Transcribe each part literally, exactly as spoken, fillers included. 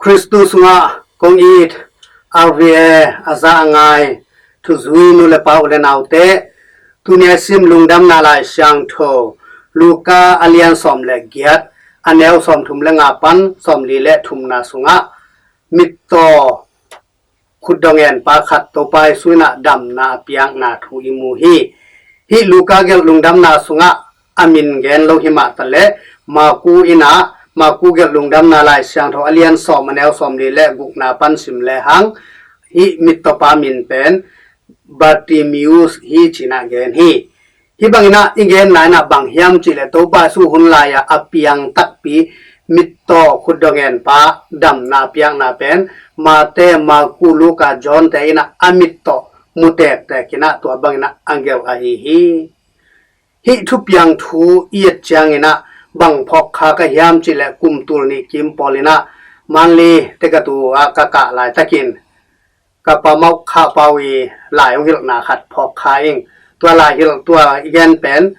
Khristu sungah kong it, a ve a za a ngai thuzui nu le pa u le naute, tuni a sim Lungdamna Lai Siangtho Luka a lian sawm le giat, a neu sawm thum le nga pan sawm li le thumna sungah mittaw khutdong en pa khat Topa Jesu in ah damna a piakna thu i mu hi. Hih Luka gelh Lungdamna sungah a min gen lo hi mah taleh, Maku in ah, Maku gelh Lungdamna Lai Siangtho a lian sawm, a neu sawm li le gukna pan sim le hang, hih mittawpa min pen Bartimaeus hi ci-in ah gen hi. Hih bangin ah i genna in ah bang hiam cih leh, Topa Jesu hun lai-ah a piang takpi mittaw khutdong en pa damna a piakna pen Mate, Maku, Luka, John te in ah a mit tawh mu tektek in ah tua bangin ah a gelh ahi hi. Hih thupiang thu i et ciangin ah bang phawk kha ka hiam cih leh, kum tul nih kim pawl in ah Manli te ka tu ah ka kah laitakin ka Pa Mawk Kha Pau i lai hong hilhna khat phawk kha ing. Tua lai hilh, tua i gen pen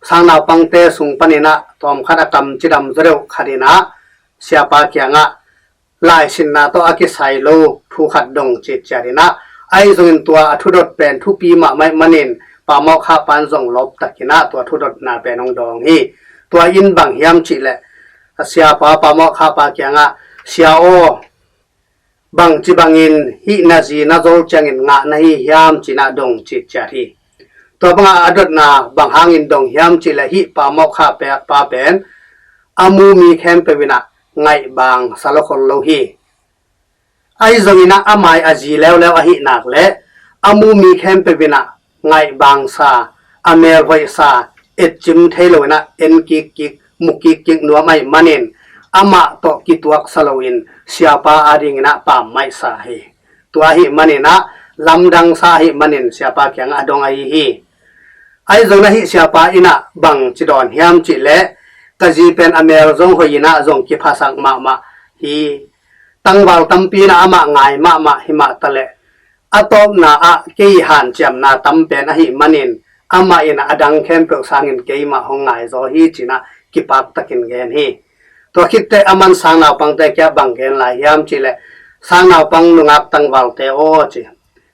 sangnaupangte sung panin ah tawmkhat a kam cidam zaw deuh khat in ah siapa kiangah laisinna tawh a kisai lo thu khat dong citciat in ah, ahi zongin tua a thudot pen thupi mahmah ahih manin Pa Mawk Kha Pa in zong lawptakin ah tua thudotna pen hong dawng hi. Tua in bang hiam cih leh, a siapa, Pa Mawk Kha Pa kiangah, "Sia aw, bangci bangin hih na zi na zol ciangin ngah na hi hiam?" ci-in ah dong citciat hi. Tua bangah a dotna bang hangin dong hiam cih leh, hih Pa Mawk Kha Pa pen a mu mi khempeuh in ah ngaihbang sa lo khol lo hi. Ahi zongin ah amah a zi leuleu ahih nak leh a mu mi khempeuh in ah ngaihbang sa, a melhoih sa, etcim thei lo in ah en kikkik, mu kikkik nuam ahih manin, amah tawh kituak sa loin siapa adingin ah pammaih sa hi. Tua ahih manin ah lamdang sa ahih manin siapa kiangah a dong ahi hi. Ahi zongin ah hih siapa in ah bang ci dawn hiam cih leh, "Ka zi pen a mel zong hoih in ah zong kiphasak mahmah hi. Tangval tampi in ah amah ngai mahmah hi mah taleh, a tawpna ah kei hanciamna tam pen ahih manin, amah in ah a dang khempeuh sangin keimah hong ngai zaw hi," ci-in ah kipaktakin gen hi. Tua khit teh aman sangnaupangte kiangah bang gen lai hiam cih leh, "Sangnaupang nungak tangvalte aw," ci.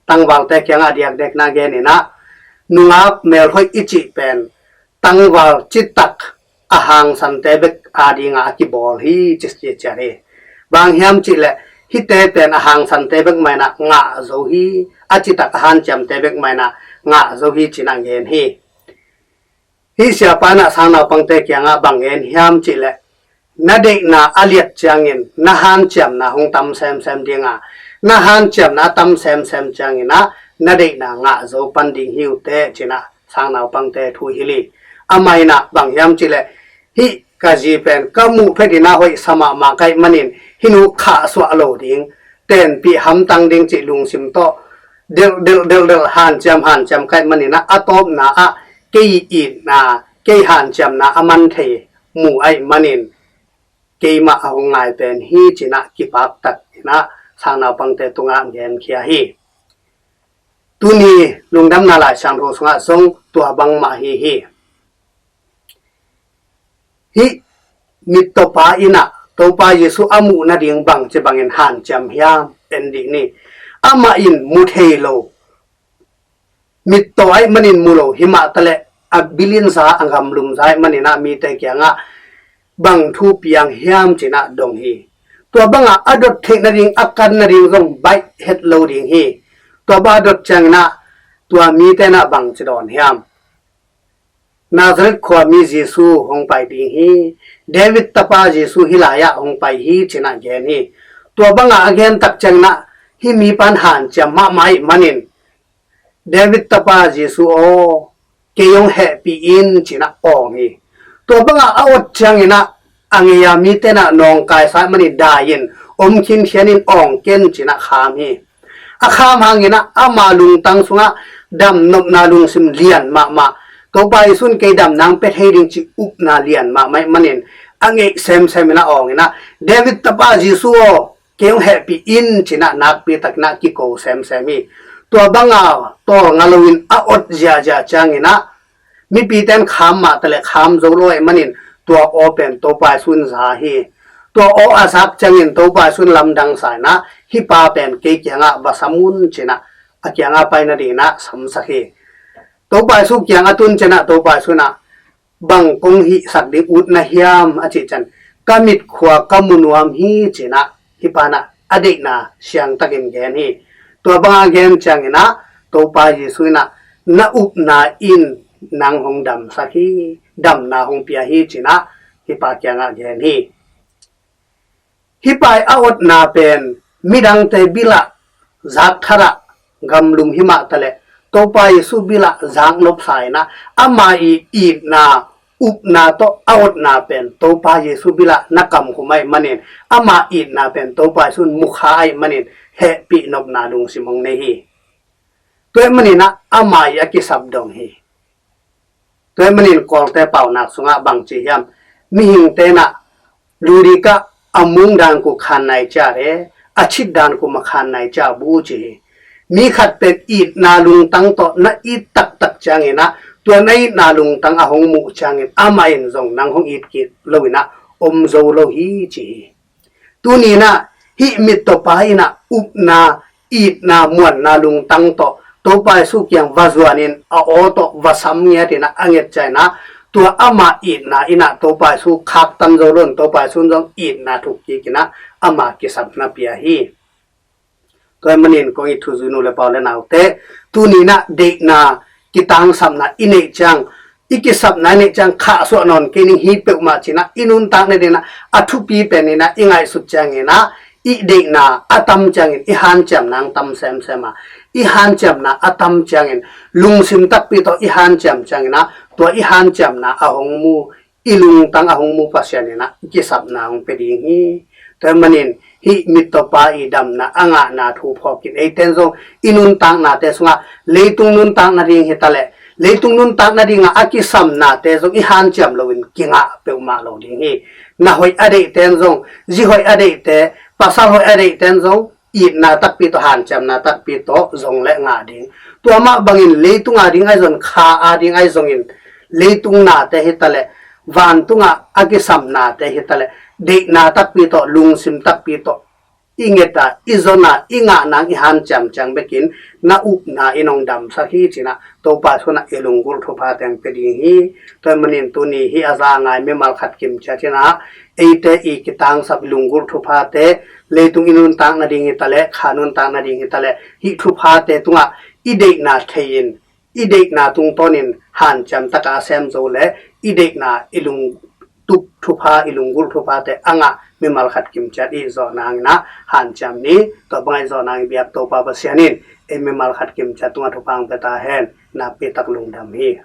Tangvalte kiangah diakdiakin ah gen in ah, "Nungak melhoih i cih pen tangval citak a hangsante bek adingin a kibawl hi," ci, ci, ciat hi. Bang hiam cih leh, "Hihte pen a hangsante bek mah in ah ngah zo hi, a citak a hanciamte bek mah in ah ngah zo hi," ci-in ah gen hi. Hih siapa in ah sangnaupangte kiangah bang gen hiam cih leh, "Na deihna a liat ciangin na hanciamna hong tam semsem ding a, na hanciamna a tam semsem ciangin ah na deihna ngah zo pan ding hi uh teh," ci-in ah sangnaupangte thu hilh hi. Amah in ah bang hiam cih leh, "Hih ka zi pen ka muh phet in ah hoih sa mahmah ka hih manin, hih nu khahsuah lo ding, tenpih hamtang ding cih lungsim tawh delh, delh, delh, delh, hanciam, hanciam ka hih manin ah, a tawpna ah kei itna, kei hanciamna a man thei mu ahih manin, keimah a hong ngai pen hi," ci-in ah kipaktakin ah sangnaupangte tungah genkhia hi. Tuni Lungdamna Lai Siangtho sungah zong tua bangmah hi hi. Hih mittawpa in ah Topa Jesu a muh nading bangci bangin hanciam hiam, en dih ni. Amah in mu thei lo, mittaw ahih manin mu lo hi mah taleh, a bilin za, a gamlum za ahih manin ah mite kiangah bang thu piang hiam ci-in ah dong hi. Tua bangah a dot theih nading, a kan nading zong baih het lo ding hi. Tua bang a dot ciangin ah tua mite in ah bang ci dawn hiam? "Nazareth khuami Jesu hong pai ding hi, David tapa Jesu hih lai-ah hong pai hi," ci-in ah gen hi. Tua bangah a gen tak ciangin ah hih mipa in hanciam mahmah ahih manin, "David tapa Jesu aw, kei hong hehpih in," ci-in ah awng hi. Tua bangah a awt ciangin ah a ngei a mite in ah nawngkaisa ahih manin dai-in om khinkhianin awng ken ci-in ah kham hi. A kham hangin ah ama lungtang sungah damnopna lungsim lian mahmah, Topa Jesu in kei damna hong pia thei ding cih upna lian mahmah ahih manin a ngeih semsem in ah awng in ah, "David tapa Jesu aw, kei hong hehpih in," ci-in ah nakpi takin ah kiko semsem hi. Tua bangah tawlnga loin a awt ziahziah ciangin ah mipite in kham mah taleh kham zo lo ahih manin tua aw pen Topa Jesu in za hi. tua aw a zak ciangin Topa Jesu in lamdang sa in ah, hih pa pen kei kiangah va sam un ci in ah, a kiangah pai nading in ah samsak hi. Topa Jesu kiangah tun ciangin ah Topa Jesu in ah, bang kong hihsak ding ut na hiam a cih ciang, ka mitkhua ka mu nuam hi ci in ah, hih pa in ah a deihna siangtakin gen hi. Tua bang a gen ciangin ah Topa Jesu in ah, na upna in nang hong damsak hi, damna hong pia hi ci in ah hih pa kiangah gen hi. Hih pa i a otna pen midangte bil ah zak that ah gamlum himah taleh Topa Jesu bil ah zak nopsa in ah, ama i itna, upna tawh a otna pen Topa Jesu bil ah na kamkhum ahih manin, ama itna pen Topa Jesu in mukha ahih manin hehpih nopna lungsim hong nei hi. Tua ahih manin ah ama i a kisap dong hi. Tua ahih manin Kawlte paunak sungah bang ci hiam? Mihingte in ah ludik ah a mung dan ku khan nai cia re, a cit dan ku ma khan nai cia bu ci hi. Mi khat pen itna lungtang tawh na it taktak ciangin ah, tua na itna lungtang a hong muh ciangin amah in zong nang hong it kik lo in ah om zo lo hi ci hi. Tuni in ah hih mittawpa in ah upna, itna, muanna lungtang tawh Topa Jesu kiang va zuanin a aw tawh va sam ngiat in ah a nget ciangin ah, tua ama itna in ah Topa Jesu khaktan zo lo in Topa Jesu in zong itna thuk kik in ah ama kisapna pia hi. Tua ahih manin kong it thuzui nu le pa u le naute, tuni in ah deihna kitangsapna i neih ciang, i kisapna i neih ciang khahsuah nawn kei ning hi peuhmah ci in ah i nuntak nading in ah a thupi pen in ah i ngaihsut ciangin ah i deihna a tam ciangin i hanciamna hong tam semsem a, i hanciamna a tam ciangin lungsim takpi tawh i hanciam ciangin ah tua i hanciamna a hong mu, i lungtang a hong mu Pasian in ah i kisapna hong pia ding hi. Tua ahih manin hih mittawpa i damna a ngahna thu phawkin eite in zong i nuntaknate sungah leitung nuntak nading hi taleh, leitung nuntak nadingah a kisapnate zong i hanciam loin kingah peuhmah lo ding hi. Na hoih a deihte in zong, zi hoih a deihte, pasal hoih a deihte in zong itna takpi tawh, hanciamna takpi tawh zong le ngah ding. Tua mah bangin leitung a ding ahi zong, kha a ding ahi zongin, leitung nate hi taleh, vantungah a kisap nate hi taleh, deihna takpi tawh, lungsim takpi tawh i nget a, i zon a, i ngah nang i hanciam ciang bekin na upna in hong damsak hi ci in ah Topa Jesu in ah i lunggulh thupha teng pia ding hi. Tua ahih manin tuni hih a za ngai mimal khat kim ciat in ah eite i kitangsap lunggulh thuphate, leitung i nuntak nading hi taleh, kha nuntak nading hi taleh, hih thuphate tungah i deihna thei in, i deihna tungtawnin hanciam taka a sem zo le i deihna, i lungtup thupha, i lunggulh thuphate a ngah mimal khat kim ciat i zawh nangin ah hanciam ni. Tua bangah i zawh nangin biak Topa Pasian in ei mimal khat kim ciat tungah thupha hong pia ta hen. Nakpi tak lungdam hi.